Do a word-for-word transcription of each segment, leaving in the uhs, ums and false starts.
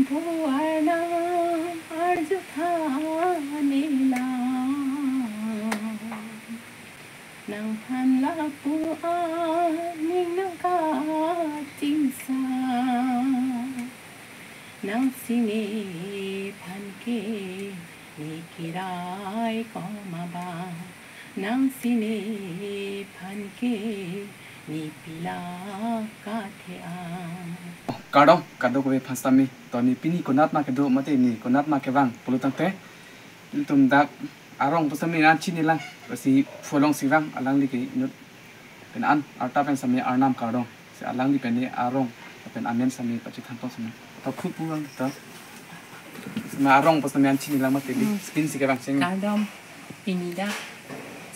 Arnam arju thanela, nangphan lapu aning nangkachingsa, nang sini phan ke ne kirai koma ba, nang sini phan ke ne pila kathe a. Kardom, kado kove phan sitame, to ne pini konat ma kedo mate ne konat ma kevang pulo tangte, ilitum dak arong pusitame an chinilang, lasi phu along si vang, alangli ke inut pen an arta pen sitame arnam kardom. Si alangli pen ne arong pen amen sitame pachethan tong sitame. To phu pu ang to. Sitame arong pusitame an chinilang mate di. Hmm. Pin si kevang cheng. Kardom. Pini dak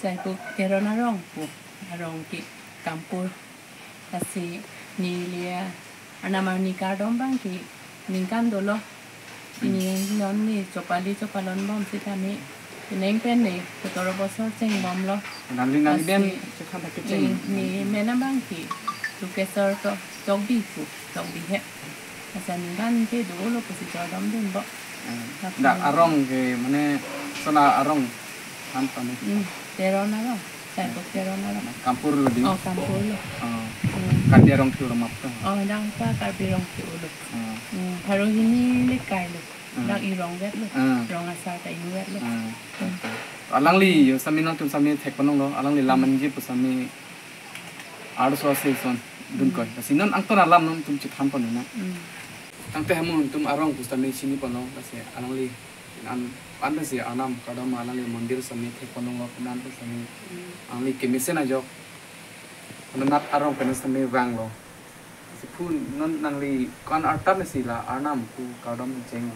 Saikok Teron arong pu. Arong ke Kampur. Lasi neli arnam arni kardom abang ke ningkan dolo. Pini non ne chopali chopalon bom sitame, penang pen ne kotoro bosor chengbomlo. Nangli nangli ben lasi chekhan thak kecheng. Ne, ne men abang ke Tukesor to Tokbi pu, Tokbi he. Asa ningkan ke dolo pusi chodom dun bo. Hmm. Tapi dak arong ke mane sona arong han tame. Hmm, Teron arong. Saikok Teron arong. Kampur lo di? Oh, Kampur lo. Oh. Hmm. Karbi arong ke ulo map to. Oh, dang pa Karbi arong ke ulo. Hmm. Hmm, pharo hini lekai lo. Hmm. Dang irong vet lo. Hmm. Rong asar ta inu vet lo. Hmm. Hmm. Alangli yo sitame nangtum sitame thek ponong lo. Alangli lam anji pusitame arloso ase son dun koi. Hmm. Lasi non angton alam nangtum chethan pon na. Hmm. Tangte hamu nangtum arong pusitame chini ponong, lasi alangli an, an lasi arnam kardom alangli mondir sitame thek ponong lo, pen an pusitame. Hmm. Alangli kemesen ajok. Konat arong pen sitame vanglo. Lasi phu non nangli ko-an arta mesi la arnam pu kardom cheng.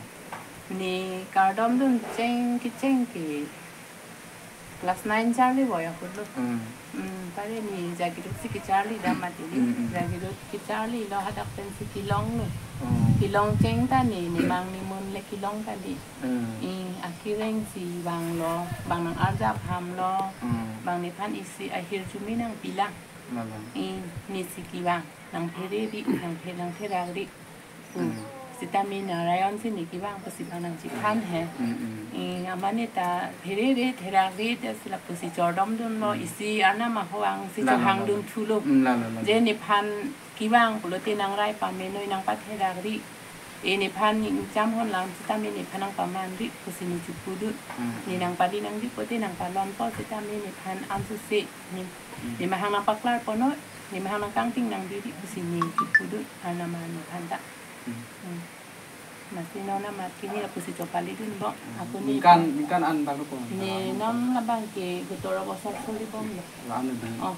Ne kardom dun cheng kecheng ke class nine charli boy ahut lo. Hmm. Hmm, tare ne jagirut si kecharli dam mati di. Hmm, hmm. Jagirut kecharli lo, hadak pen si kelong lo. Hmm. Kelong cheng ta ne, ne mang ne mun le kelong ta di. Hmm. Eh, akireng si vanglo, bang nang arjap ham lo, hmm, bang nephan isi ahirjume nangpilang. Lala. Eh, ne si kevang, nang phere ri, nang phe, nang pherak ri. Hmm. Hmm. Sitame Narayon si ne kevang pusi bang nangchephan he. Hmm, hmm. Eh, amane ta phere ri, pherak ri, ta si lapusi chodom dun lo, hmm, isi arnam ahok ang si, lala, chohang, lala, dun thu lo. Hmm, lala, lala. Je nephan kevang pulote nang rai pamenoi, nang patherak ri. Eh, nephan ning cham hon lang sitame nephan nang paman ri pusi ne chepu dun. Hmm. Ne nang pali nangji pulote nang palon po sitame nephan ansose ne, hmm, ne mahang nang paklar ponoi, ne mahang nang kangting nangji ri pusi ne chepu dun arnam arni nephan ta. Hmm. Hmm. Masi non amat kini lapusi chopali dun bo. Hmm. Ako ne ningkan, ningkan an bang rupo? Ne non labang ke kotoro bosor soli bomlo. La-an di. Oh.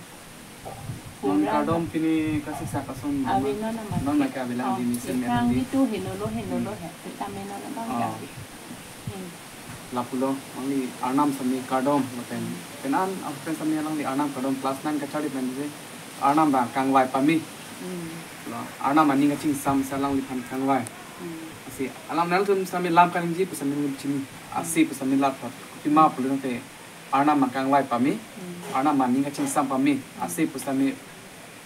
Non kardom pini kasik sak ason. Avi non amat. Non lake avi lang, oh, di mesen ikang di. Itu helo lo, helo lo, hmm, he. Sitame non abang, oh, ya. Hmm. Lapulo, alangli arnam sitame kardom lapen. Hmm. Pen an, pen sitame alangli arnam kardom class nine kacharli pen si arnam bang kangvai pame. Hmm. Lo, arnam aning kachingsam si alangliphan kangvai. Hmm. Lasi alam nangtum sitame lam kaningje pusitame nangtum chini. Hmm. Ase pusitame lat pat. Pima, hmm, pulo tangte arnam kangvai pame, hmm, arnam aning kachingsam pame, hmm, ase pusitame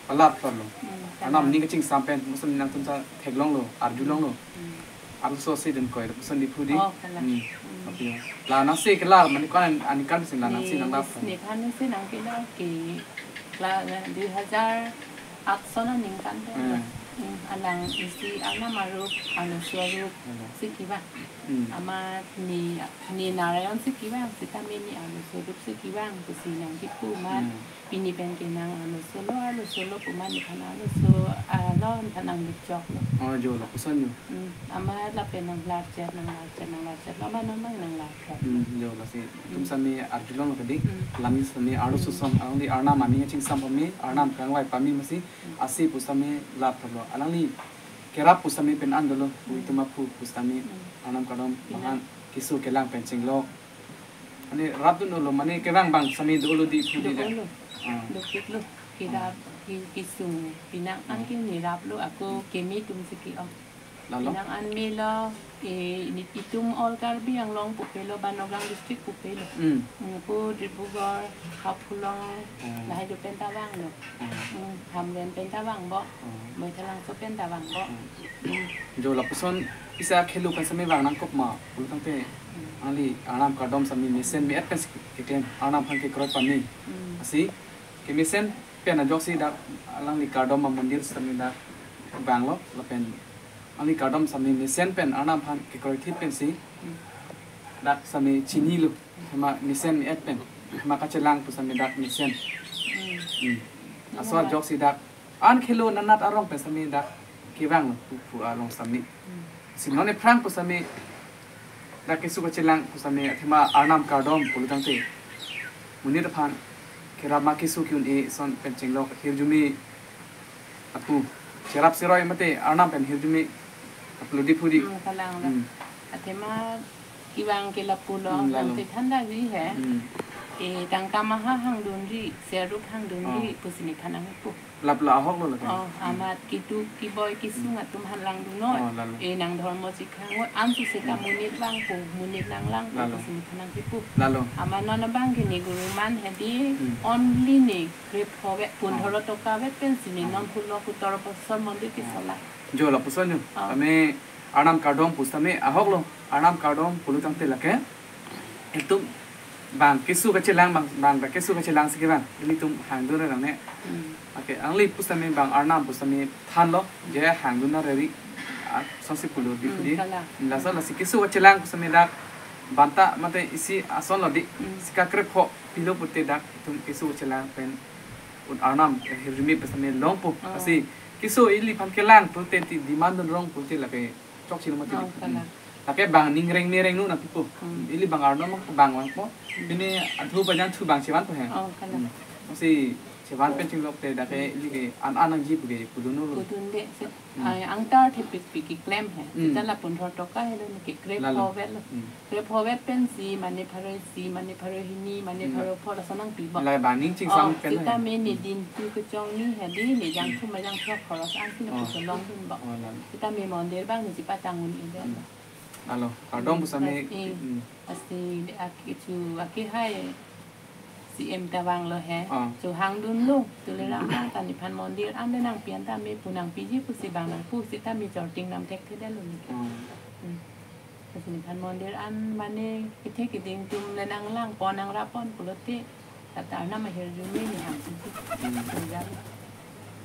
palat lo. Hmm, arnam kalang. Aning kachingsam pen, musun nangtum ta theklonglo, arjulonglo. Hmm. Arloso ase dun koi, musun di phu di. Oh, kalang. Hmm. Hmm. Tapi la nangse kelar, mane ko-an aningkan si la nangse, ne, nang lap. Nephan si nang kelar ke, la, dui hajar aat ason aningkan pen. Hmm. Hmm, alang isi arnam arup, arloso arup, hmm, si kevang. Hmm. Amat ne, ne Narayon si kevang, sitame ne arloso arup si kevang pusi nangkipu amat. Hmm. Pini pen ke nang arloso lo, arloso lo pu amat nephan arloso, ah, lo nephan nang lipchok lo. Oh, jo, lapuson jo. Hmm. Amat lapen nang larchet, nang larchet, nang larchet. Lama nang nang, nang larchet. Hmm, jo, lasi. Hmm. Nangtum sitame arjulong lo kedi. Hmm. Alam sitame arloso, hmm, ason, alangli arnam aning kachingsam pame, arnam, hmm, kangvai pame masi, hmm, ase pusitame lat lo. Alangli kerap pusitame pen an dolo, hmm, itum aphu pusitame, hmm, arnam kardom, hmm, mahan keso kelang pen chenglok. Mane rap dun dolo, mane kevang bang sitame dolo di phu di da. Dolo. Ah. Dopik lo. Kerap, ah, ke-, kesung. Penang an, ah, ke ne rap lo, ako, hmm, keme atum si ke-ong. Lalo? Penang an melo, eh, ne itum all Karbi Anglong pupe lo, ba Nagaon district pupe lo. Hmm. Hmm, pu Dibrugarh, Haflong, hmm, lahai do pen ta vanglo. Hmm. Hmm, Hamren pen ta vang bo. Hmm. Moithalangso pen ta vang bo. Hmm. Hmm. Jo lapuson Isi akhelo pen sitame vang nangkok ma pulo tangte, alangli Arnam kardom sitame mesen me-et pen si keklem, Arnam aphan kekroi pame. Hmm. Lasi kemesen pen ajoksi dak alangli kardom amondir sitame dak vanglo, lapen alangli kardom sitame mesen pen Arnam aphan kekroi thip pensi dak sitame chinilo, athema mesen me-et pen, athema kachelang pu sitame dak mesen. Hmm. Hmm. Laso ajoksi dak an khelo nanat arong pen sitame dak kevanglo pu, pu along sitame. Hmm. Si non ephrang pu sitame dak keso kachelang pu sitame athema Arnam kardom pulo tangte, monit aphan kerap ma keso ki-un-e ason pen chenglok ahirjume apu, cherap cheroi mate Arnam pen ahirjume apu lo di pu di. Hmm, kalang lo. Hmm. Athema kevang ke lapulo, hmm, lalo. Nang te thanda vi he. Hmm. E tangka maha hangdunri, seruk hangdunri, oh, pusi nephan nangpu. Laplo ahoklo lake. Oh, hmm, amat kitu kiboi kisung atum aphan langdunnon. Oh, lalo. E nang dhormo chikhangot, ansu seta, hmm, monit vangpo, monit nang langpo, lalo, pusi nephan nangkipu. Lalo. Amat non abang ke ne guru man hedi, hmm, only ne krepho vet, pundhoro, oh, toka vet pensi ne, oh, non hulo kutoro poson mondir, oh, kesola. Jo lapuson jo. Oh. Tame Arnam kardom pu sitame ahoklo. Arnam kardom pulo tangte lake, etum bang keso kachelang, bang, bang keso kachelang si kevang. Ilitum hangdun nangne. Hmm. Okay, alangli pu sitame bang Arnam pu sitame thanlo, je hangdun nang reri, ah, asonsi pulo di, hmm, pu di. Kalang. Laso lasi keso kachelang pu sitame dak banta mate isi ason lo di. Hmm. Si kakrepho pilo pute dak itum keso kachelang pen un Arnam, eh, ahirjume pu sitame longpo. Oh. Lasi keso iliphan kelang pute ti demand dun rong pute lake chokche lo mati. Oh, di. Kalang. Hmm. Lake bang ning reng me reng nu nangpipo. Hmm. Ili bang Arnam bang vangpo. Hmm. Pini adhu bajang thu bang chevanpo he. Oh, kalang. Hmm. Lasi chevan pen chinglok te dak ke, hmm, ili ke an an nangji pu ke pudun lo. Pudunde se. Hmm. Ai, angtar thepik pik keklem he. Hmm. Seta la pundhoro toka helo ne ke krepho, lalo, vetlo. Hmm. Krepho vet pensi, mane pharo isi, mane pharo hini, mane, hmm, pharo pho lason nangpipo. Lahai bang ning chingsam, oh, pen seta he. Me ne, hmm, din tu kechong ni hedi, ne jangthum, hmm, jangthum khoros ansi ne, oh, pusi longdunpo. Oh, lalo. Seta me mondir bang ne chepatang un-e vet. Hmm. Lalo, kardom pu sitame. Lasi, hmm, lasi de ak-, chu akehai C M ta vanglo he. Ah. Chu hangdunlo, Tuliram bang ta nephan mondir an le nangpi an tame pu nangpiji pusi bang nangpu seta me chorting nam thekthedetlo ne ke. Ah. Hmm. Lasi nephan mondir an mane kethe keding atum le nanglangpon nangrapon pulote, seta Arnam ahirjume ne hangpiji. Hmm. Puja.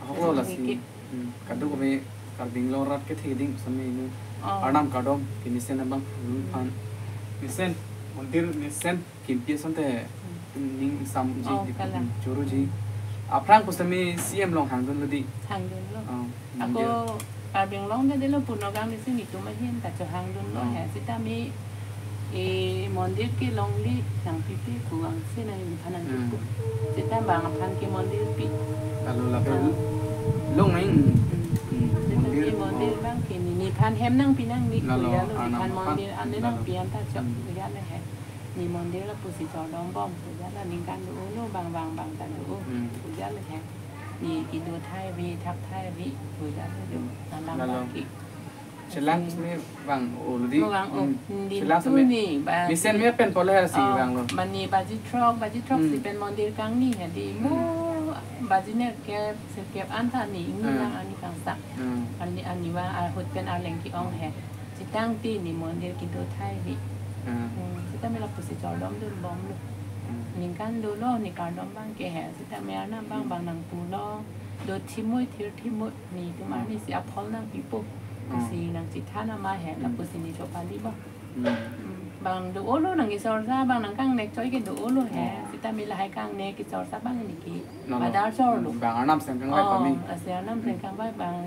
Ahoklo lasi. Niki. Hmm. Kadokave Karbi Anglong arat kethe keding sitame nu. Oh. Arnam kardom, kemesen abang, hmm, phan. Mesen, mondir mesen, kimpi asonte, hmm, ning samji, oh, di, kalang, hmm, choroji. Aphrang pu sitame C M along hangdunlo di. Hangdunlo. Oh, ako mondir. Karbi Anglong ta delo Purno Gang ni si netum ahin ta cho hangdunlo, oh, he. Seta me e mondir ke longle nangpipe pu vangsi nangphan nangkipu. Hmm. Seta bang aphan ke mondir pi. Lalo lake, ah, long nang. Hmm. Hmm. Seta mondir, e mondir, oh, bang ke ne, nephan hem nangpi nangne. Lalo, pu jalo, Arnam nephan aphan. Mondir an le, lalo, nangpi an ta chok, hmm, pu jalo he. Ne mondir lapusi chordombom pu jalo, ningkan do-olo, bang bang bang ta do-o, hmm, pu jalo he. Ne kedo thai ave, thak thai ave pu jalo do. Alam, lalo, bang ke. Chelang sitame vang-olo di. Oh, vang-o. Hmm. Din chelang tu sitame. Ne ba-, mesen me pen pole si, oh, vanglo. Mane baji throk, baji throk, hmm, si pen mondir kangni hedi. Mo, hmm, baji nerkep, sirkep an ta ne ingni, hmm, lang ani kangsak. Hmm. Ani, ani vang ahut pen arleng ke-ong he. Chetang ti ne mondir kedo thai ave. Hmm. Hmm. Seta me lapusi chordomdunbomlo. Hmm. Ningkan dolo ne kardom bang ke he. Seta me Arnam bang, hmm, bang nangpulo. Do thimoi thir thimoi. Netum, hmm, arnisi aphol nangpipo. Hmm. Pusi nangchethan ama he, hmm, lapusi ne chopali bang. Hmm. Hmm. Bang do-olo nang isorsa, bang nangkangnek choi ke do-olo he. Hmm. Seta me lahai kangnek isorsa bang ne ke, lalo, badar chorlo. Hmm. Bang Arnam seng kangvai, oh, pame. Lasi Arnam seng, hmm, kangvai bang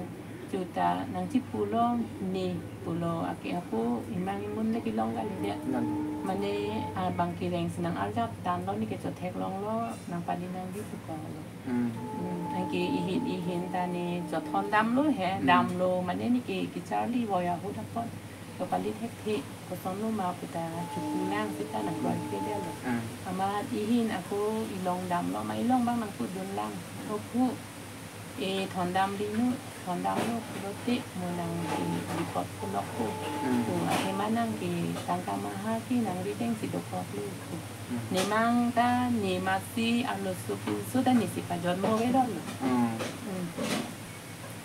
chuta nangchipulo ne pulo ake ako imang imun le kelong kalidet. Lalo. Mane, ah, bang kereng si nang-arjap tanglo ne ke chotheklonglo, nangpali nangdi pulo. Hmm. Hmm, anke ihin ihin ta ne chothon damlo he, hmm, damlo, mane ne ke kecharli voi ahut apot. Chopali thekthe, kosonlo ma pu ta chopu lang seta nang, hmm, kroikredetlo. Hmm. Amat ihin ako ilong damlo, ma ilong bang nangpudun lang. Ako e thondam ri nu, thondamlo pulote mo nang ke report pulokpo. Hmm. Pu athema nang ke tangka maha ke nang rideng si dokoklo pu. Hmm. Nemang ta, ne masi arloso pinso ta nesi pajotmo avedetlo. Hmm. Hmm.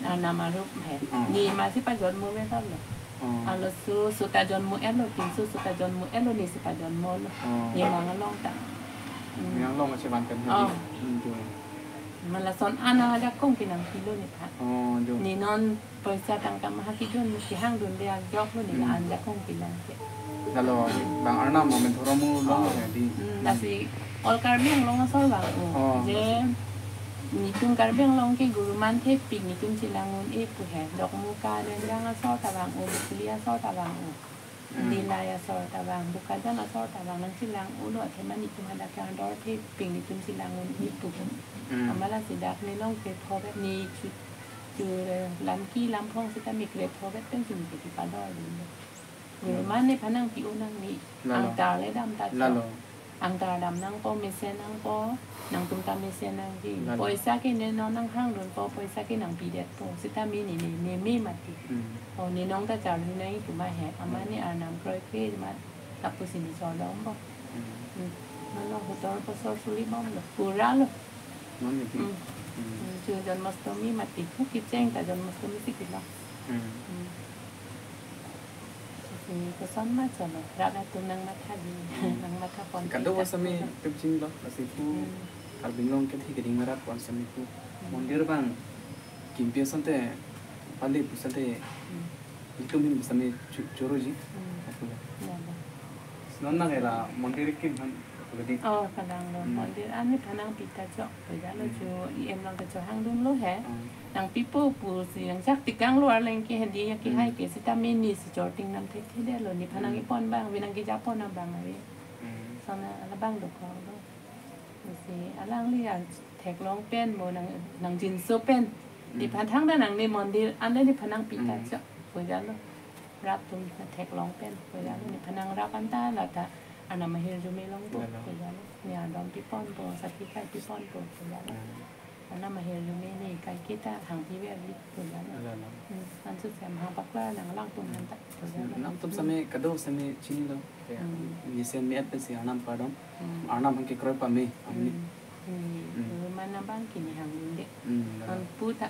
Arnam arup he. Hmm. Ne masi pajotmo avedetlo. Oh. Arloso seta jonmo-etlo, pinso seta jonmo-etlo, ne seta jonmolo. Oh. Nemang along ta. Hmm. Nemang along achevan pen Oh. hadi. Hmm, jo. Ma lason an ajakong kenangpilo nephan. Oh, jo. Ne non poisa tangka maha kejun kehangdunde ajoklo ne Hmm. an jakong kenang ke. Lalo, bang Arnam amen thormu long Oh. hadi. Hmm, Hmm. lasi all Karbi Anglong asor vang-o. Oh, Je lasi. netum Karbi Anglong ke guruman thepik netum chelang un-e pu he. Dokmoka, Lenjang asor ta vang-o, Bukuli asor ta vang-o. Hmm. Dillai asor ta vang, Bokajan asor ta vang, nangchelang-olo athema netum hadak ke andor thepik netum chelang un-e pu. Hmm. Amat lasi dak ne long krepho vet ne chu, chu, eh, lamki lamphong seta me krepho vet pen sini ke kepador dun. Guruman Hmm. nephan nangpi-o nangne. Lalo. Angtar le dam ta chok. Lalo. Angtar dam nangpo, mesen nangpo, nangtum ta mesen nangji. Lalo. Poisa ke ne non nanghangdunpo, poisa ke nangpidetpo. Seta me ne, ne, ne me mati. Hmm. O ne nong ta charli nangji pu ma he. Amat Hmm. ne Arnam kroikre amat lapusi ne cholongpo. Hmm. Hmm. Mano hutor posor suli bomlo. Pura lo. Non ne pi. Hmm. Hmm. Hmm. Chu Janmashtami mati. Hu kecheng ta Janmashtami si kelong. Hmm. Hmm. Si koson ma cholo, rat atum nangmatha di, Hmm. nangmathapon Kado ke sami chak pemching lo, lasi pu Hmm. Karbi Anglong kethe keding rat pon sami pu. Hmm. Mondir bang, kimpi asonte, pali pu sante, Hmm. itum hin sami chu-, choroji. Hmm. Aku. Ya, ya. Non nang ela mondir kim han, aku gedi. Oh, kalang lo. Hmm. Mondir an nephan nangpi ta chok, pu jalo Hmm. chu, E M along kechohangdunlo he. Hmm. Nangpipo pusi nangchak tikanglo arleng ke hadi ya ke Hmm. hai ke seta me ne si chorting nam thekthedetlo nephan Hmm. nangkepon abang ave nangkejapon abang ave. Hmm. Sona alabang dokoklo. Si alangli an theklong pen mo nang, nangjinso pen. Hmm. Nephan thangta nangne mondir an le nephan nangpi ta Hmm. chok pu jalo. Rat atum theklong pen pu jalo. Hmm. Nephan nangrap anta lata Arnam ahirjume longpo Lalo. pu jalo. Ne ardom piponpo, sakhi kai piponpo pu jalo. Hmm. Arnam ahirjume ne kaiketa hangpi verji pu jalo. Lalo. Hmm, ansu sem hang paklar nang alangtum Hmm. hanta pu jalo. Nangtum Hmm. sami kado sami chinilo. Ya. Hmm. Mesen me-et pensi Arnam pardon. Hmm. Arnam hangke kroi pame. Amen. Hmm. Hmm. Hmm. Guruman abang ke ne hangdunde. Hmm, lalo. Anpu ta.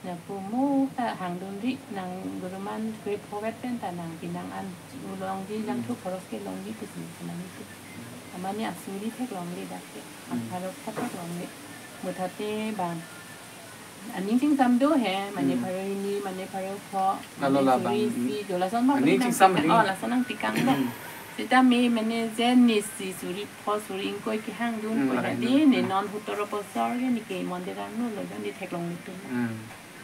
Lapu mo ta hangdunde nang guruman krepho vet pen ta nangpi nang an ulongji jangthu Hmm. khoros kelongji pusi nang itu. Amat ne asuri theklongle dak ke. Hmm. Apharo pho theklongle. Muthate bang. Aning chingsam do he, mane Hmm. pharo hini, mane pharo pho, Lalo mane la suri bang. isi, jo lason ma Aning puri nang chingsam tikang. aning. Oh, lason nangtikanglo. Hmm. Seta me mane jen ne isi suri pho suri ingkoi kehangdunpo Hmm, he lakai di, dun. ne Hmm. non hutor posor ke ne ke mondir angno lo, jon ne theklongle tum. Hmm.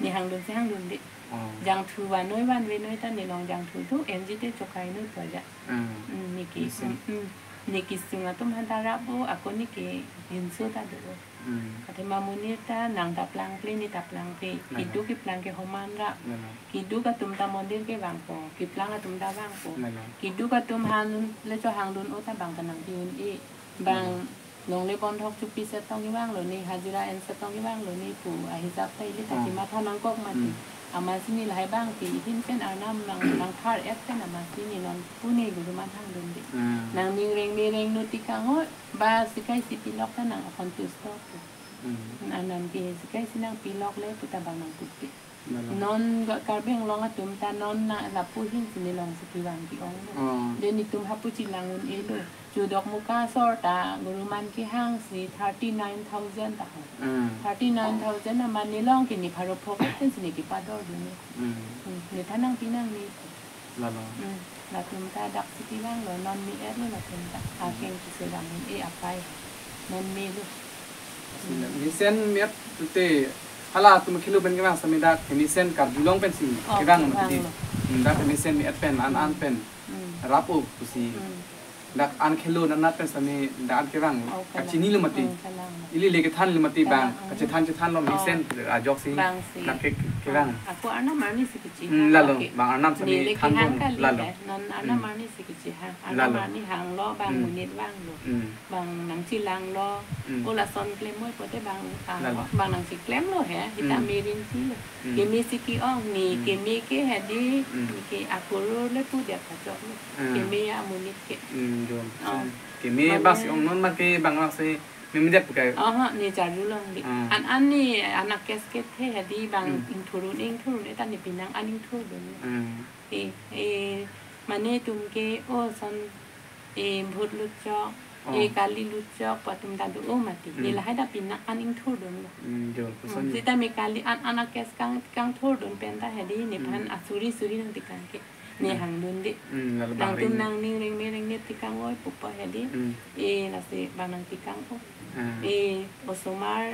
Ne hangdunsi hangdunde. Oh. Jangthu vannoi vanvenoi ta ne long jangthu do, enji te chokainoi pu aja. Hmm. Hmm, ne ke, Mesen. hmm, hmm. Ne kesung atum hanta rap-o, ako ne ke jinso ta do-o. Hmm. Athema monit ta nang ta plangple, ne ta plangple. Lalo. Keduk keplang ke homan ra. Lalo. Keduk atum ta mondir ke vangpo, keplang atum ta vangpo. Lalo. Keduk atum han le chohangdun-o ta bang ta nangpi un-e. Bang Lalo. longle bondhok chupi setong kevanglo ne, hajira en setong kevanglo ne pu ahisap ta ili ta Ah. kematha nangkok mati. Hmm. Amatsi ne lahai bang ke, ihin pen Arnam nang, nangphar-et pen amatsi ne non pu ne guruman hangdunde. Hmm. Nangning rengme rengno tikang-o, ba sikai si pilok ta nang aphontus tok. Hmm. Arnam ke sikai si nangpilokle pu ta bang nangpupe. Lalo. Non ga Karbi Anglong atum ta non na lapu ahin si ne longsi kevang ke-ong. Oh. De netum hapu chelang un-elo. Chu Dokmoka asor ta guruman kehang si thirty nine thousand ta ho. Hmm. Thirty nine thousand amat ne long ke ne pharo pho vet pen si ne kepador dun-e. Hmm. Hmm. Nephan nangpi nangne. Lalo. Hmm. Latum ta daksi kevanglo, non me-etlo latum ta. Akeng keserang un-e apai. Non melo. Mesen me-et te hala atum khelo pen kevang sami dak mesen Karbi Anglong pensi Oh, kevang kevang mati. lo. Hmm, dak mesen me-et pen an an pen. Hmm. Rap-o pusi. Hmm. Dak an khelo nanat pen sami dak an kevang. Oh, kalang. Kachinilo mati. Hmm, kalang. Ili le kethanlo mati bang. Kalang. Kachethan chethanlo Oh. mesen ajoksi. Bang si. Dak ke kevang. Ako Arnam arni si kechi Hmm, hang lalo, lake. bang Arnam sami Neli than kehang dun, kali lalo. he, non Arnam Hmm. arni si kechi hang. Arnam Lalo. arni hanglo, bang Hmm. monit vanglo. Hmm. Bang nangchelanglo. Hmm. O lason klem moi pote bang, ah, Lalo. bang nangcheklemlo he, hita Hmm. me rinti lo. Hmm. Keme si ke-ong, ne Hmm. keme ke hadi, Hmm. ne ke akoro le pu dia pachok lo. Hmm. Keme amonit ke. Hmm, jo. Oh. Keme Bang bas ne ong non ma ke bang lang se Mimi dak bukai. Aha, ne charju longle. Hmm. An an ne anak kes kethe hadi bang Hmm. ingthur un-e ingthur un-e ta ne penang an ingthur dun. Hmm. E, e, mane tum ke, o son, e, bhut lutchok, e, Oh. kali lutchok, pu atum ta do, o mati. Ne Hmm. lahai ta pinak an ingthurdunlo. Hmm, jo, Hmm, koson. sita me kali an, an akes kang, kangthurdun pen ta hedi, ne Hmm. phan asuri suri nangtekang ke. Ne Hmm. hangdunde. Hmm, lalu Nangtum bangring. nangning rengme rengme tekang oi pupo hedi. Hmm. E, lasi bang nangtekang o. Hmm. E, osomar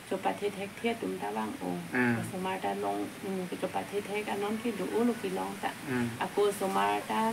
chopathe thekthe atum ta vang o. Hmm. Osomar ta long, mm, chopathe thek anon ke do o lo kelong ta. Hmm. Ako osomar ta,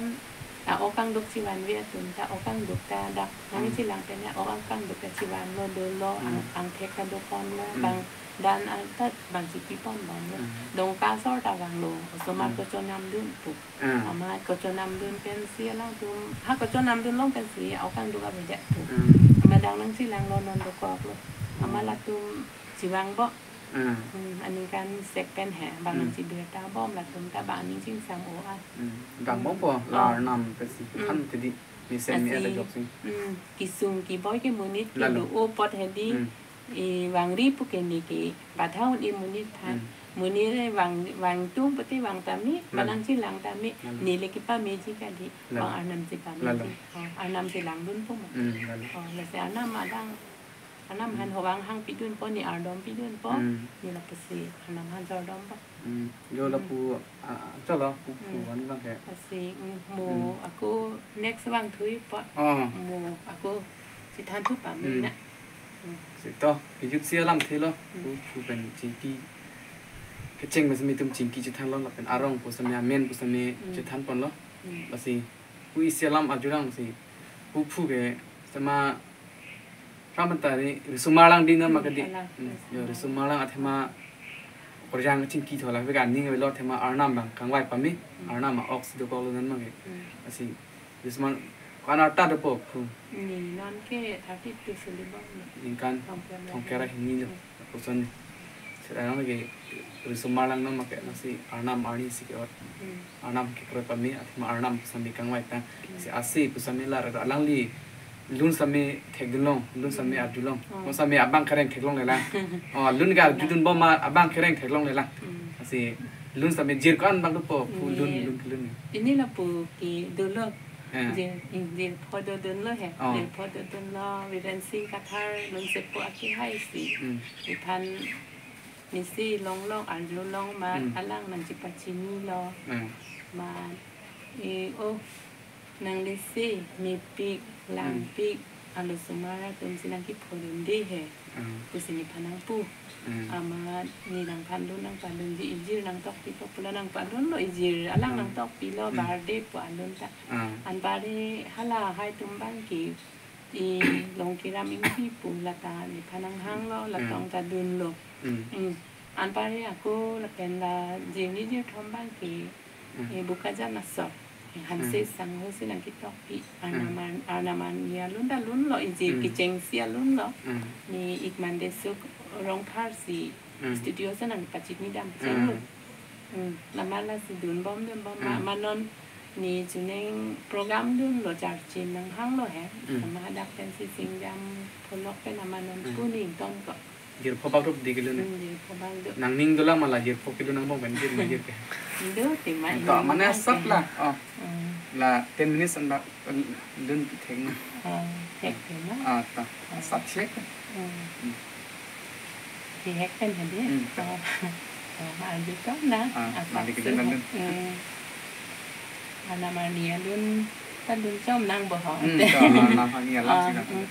a, ok angduk chivanve atum ta, ok angduk ta dak nang Hmm. chilang pen ya, ok angduk ta chivanlo dolo, ang, Hmm. angthek ta doponlo, Hmm. bang dan an ta bang chipiponbomlo. Hmm. Dongka asor ta vanglo, osomar Hmm. kochonamdun pu. Hmm. Amat kochonamdun pensi alangtum, ha kochonamdun long pensi, ok angduk avedet pu. Hmm. Amat dang nang chilanglo non dokoklo. Hmm. Amat latum chivangbo. Hmm. Hmm, aningkan sek pen he, bang Hmm. nang chibirta bom latum ta bang aning chingsam o a. Hmm. Dam bom po, Hmm. la Oh. Arnam pensi, Hmm. than tedi, mesen mi Asi, ada joksi. Hmm, kesung keboi ke monit ke Lalu. do o apot hedi, Hmm. e, vangri pu ke ne ke, badha un-e monit phan. Hmm. Monit le vang, vangtum pute vang tame, Hmm. bang nang chilang tame, Hmm. ne le kepameji kali, Lalu. bang Arnam si pameji. Lalu. Oh, Arnam si langdun po mo. Hmm, lalu. Oh, lasi Arnam adang, Arnam han Hmm. hovang hang pidunpo, ne ardom pidunpo, Hmm. ne lapusi Arnam han jordom po. Hmm. Jo Hmm. lapu, ah, chalo, pu, pu Hmm. van bang ke. Asi, mm, mo Hmm. ako next vangthuipo. Oh. Mo ako chithanthu pame Hmm. na. Hmm. Si to, kejut si alamthelo, Hmm. pu, pu pen chingki. Kecheng mas mi tum chingki chithanlo, lapen arong pu sami amen pu sami Hmm. chithanponlo. Hmm. Lasi, pu isi alam arjudang si, pu, pu ke, sema, Ram tari, risomar lang dina Hmm, ma kedi. Alang, Hmm, risomar. Yo, risomar lang athema korjang chingki thola, veka ning avelo athema Arnam bang kangvai pame, Hmm. Arnam a-ok si dokoklo non ma ke. Hmm. Asi, risomar, ko-an arta dopo pu. Ne non ke thirty-two suli bom lo. Ningkan, Thongkera. Thongkera hini lo, Hmm. koson. Seta non ke, risomar lang non ma ke, Hmm. asi Arnam arni si ke-ot. Hmm. Arnam kekroi pame, athema Arnam pu sami kangvai ta. Hmm. Si asi pu sami la ra alangli lun sami thekdunlong, lun sami Hmm. arjulong. Oh. Mo sami abang kereng theklonglelang. Oh, lun ke arjudunbom ma abang kereng theklonglelang. Hmm. Asi lun sami jir ko-an bang dopo, pu lun, Ye. lun ke lun. Pini lapu ke dolo. Eh. Jir, mm, jirpo dodunlo he. Oh. Jirpo dodunlo, Viren Singh Kathar, lun sepo akehai si. Hmm. Iphan nisi longlong, arjulong ma Hmm. alang nangchipachinilo. Hmm. Ma, e, oh, nanglisi mepik, Hmm. langpik, arlosomar atum si nangkephodunde he. Hmm. Pusi nephan nangpu. Hmm. Amat ne nangphan lun nangpadunji, ijir nangtokpipo pulo nangpadunlo ijir, alang Hmm. nangtokpilo, Hmm. birthday pu alun ta. Hmm. Anparhe halahai atum bang ke, e, Longkiram Ingti pu lata nephan nanghanglo, Hmm. latong ta dunlo. Hmm. Hmm. Anparhe ako lapen la jirni jirthom bang ke, Hmm. e, Bokajan asor. E, Hanse Hmm. Sangho si nangketokpi. Hmm. Arnam ar-, Arnam arni alun ta lunlo, ijir Hmm. kechengsi alunlo. Hmm. Ne Ikman Desuk Rongphar si Hmm. studio si nangpachinidam Hmm. chenglo. Hmm. Lama lasi dunbom, dunbom ma, Hmm. ma non ne chuning program dunlo, charchim nanghanglo he. Hmm. Lama hadak pensi singdam pholok pen ama non Hmm. pu ne ingtonkok. Jirpo bak rup di kelun. Hmm, jirpo bak do. Nangning dolang ma la jirpo kelun angbong pen jir ma jir ke. Do, tema Ento ini mane ma asap ke. la. Oh. Hmm. La ten minutes an bak lun thek na. Oh, thek tema. Ah, ta. Oh. Asap thek. Hmm. Hmm. Thek pen hadi. Hmm. Oh. Oh, ma adi to na. Ah, Asap mandi si kelun na hadi. Lun. Hmm. Arnam arni alun ta dun chom nang bo ho. Hmm, to, Arnam arni alam Ah, si na. Hmm.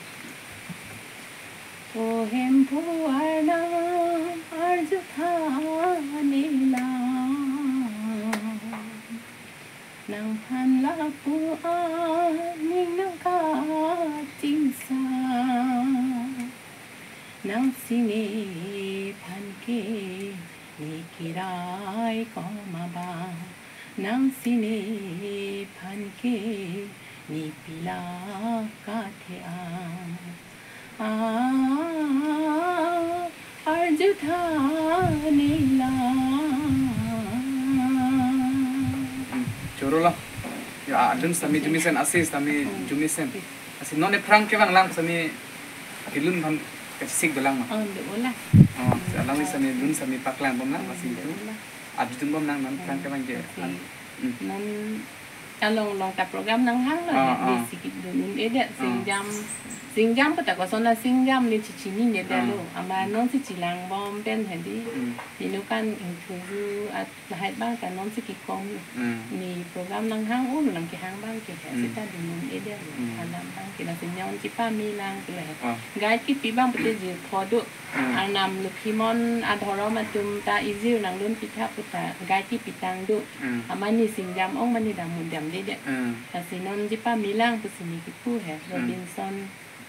O Hemphu Arnam arjutha nelang. Nangphan lapu aning nangkachingsa. Nangsi nephan ke ne kirai koma ba. Nangsi nephan ke ne pilak kathe a. Ah, arjutha nelang. Hmm, choro lo. Ya, alun sami jumisen, asi sami Hmm. jumisen. Asi non ephrang kevang lang sami kelun aphan kachesik dolang ma. Oh, do ola. Oh, alangli sami lun sami paklang bom lang, Hmm, asi do itu. Ola. Arjudunbom nang non Hmm. phrang kevang je. Asi. An- Non along along ta program nanghanglo, ah, di ah, sikit dun un-edet, ah, singjam, singjam pu ta koson asingjam ne chechinine detlo. Ah. Amat non si chelangbom pen hedi. Hmm. Pinu kan ingthuju at lahai abang ta non si kekom. Hmm. Ne program nanghang un lang kehang abang ke he. Hmm. Seta dun un-edet. Hmm. Alam abang ke la singjam chepame lang ke le. Ah. Guide kepi abang pute jirpo do. Hmm. Arnam Lokhimon adhorom atum ta ijir nangdun pitha pu ta guide kepitang do. Hmm. Amat ne singjam ong amat ne dam un damdedet. Hmm. Lasi non chepame lang pusi ne kipu he. Hmm. Robinson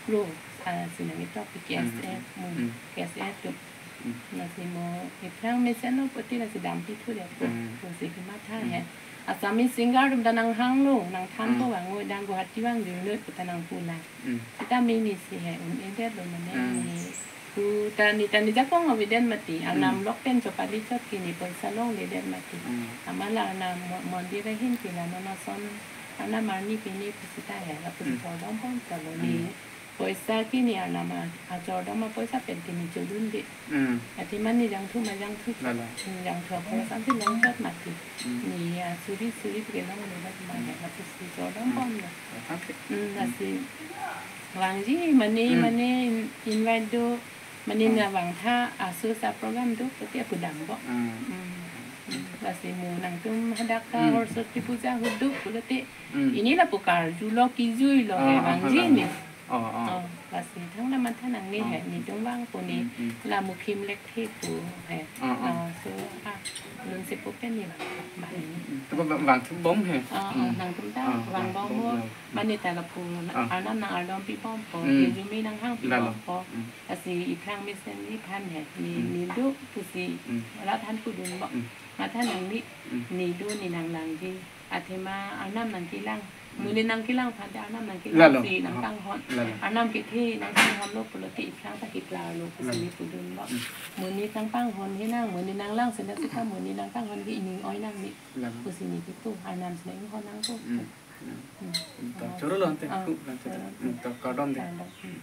Kro, ah, si nangketok pi, hmm, K S F, hmm, hmm, K S F do. Hmm. Lasi mo iphrang mesenlo pulote lasi dampithudet pu, hmm, pusi kematha, hmm, he. Assamese singer atum ta nanghanglo, nangthanpo, hmm, vang, o dang Guwahati vang jirnoi pu ta nangpu lang. Hmm. Seta mane si he un-edetlo mane, hmm, ne pu ta ne ta ne jakong avedet mati. Arnam, hmm, lok pen chopali chot ke ne poisa longledet mati. Hmm. Amat la arnam mo-, mondir ahin ke la non ason arnam arni pine pu seta he, lapusi, hmm, chordom pon chalo ne. Hmm. Poisa ke ne arnam a-, achordom apoisa pen ke ne chodunde. Hmm. Athema ne jangthu ma jangthu. Lalo. Hmm, jangthu apor sa si longchot mati. Hmm. Ne asuri suri pu ke longledet mane, hmm, lapusi chordom, hmm, ponlo. Aphan ke. Hmm, hmm, lasi vangji mane, hmm, mane in-, invite do, mane, hmm, nang vangtha aso sa program do pulote pu dampo. Hmm. Hmm. Hmm. Lasi mo nangtum hadak ta, hmm, Soroswati Puja ahut do pulote, hmm, pini lapu karjulo kijuilo, ah, he, ah, vangji, ah, ne. Oh, oh. Oh, lasi thang la matha nangne, oh, he, netum vangpo ne, hmm, hmm, la Mukhim Lekthe pu he. Oh, oh. Ah, so, ah, Lunsepo pen ne vang, vang. Hmm. To vang, vangthu bom he. Ah, ah, hmm, nangtum ta, ah, vangbom, vangbom mo, lo. Mane ta lapu, ah, arnam nang-ardom pibompo, hmm, resume nanghang, lalo, pibompo. Hmm. Lasi iphrang mesenji aphan he, ne, hmm, ne do pusi, hmm, rat aphan pudunpo. Hmm. Matha nangne, hmm, ne do ne nanglangji. Athema arnam nangkelang. Hmm. Monit nangkelang aphan te arnam nangkelang, lalo, si, ah, nangkanghon. Lalo. Arnam kethe nangkanghonlo pulote iphrang ta keklarlo pusi, lalo, ne pudunpo. Hmm. Monit nangkanghon he nang, monit nanglang sena seta monit nangkanghon ke ining oi nangne. Lalo. Pusi ne kipu, arnam si nang-inghon nangpo. Hmm. Hmm. Hmm. Hmm. To, ah, chorolo ante, ah, ku, ante. Chorolo. Hmm, to, kardom de. Kardom. Hmm.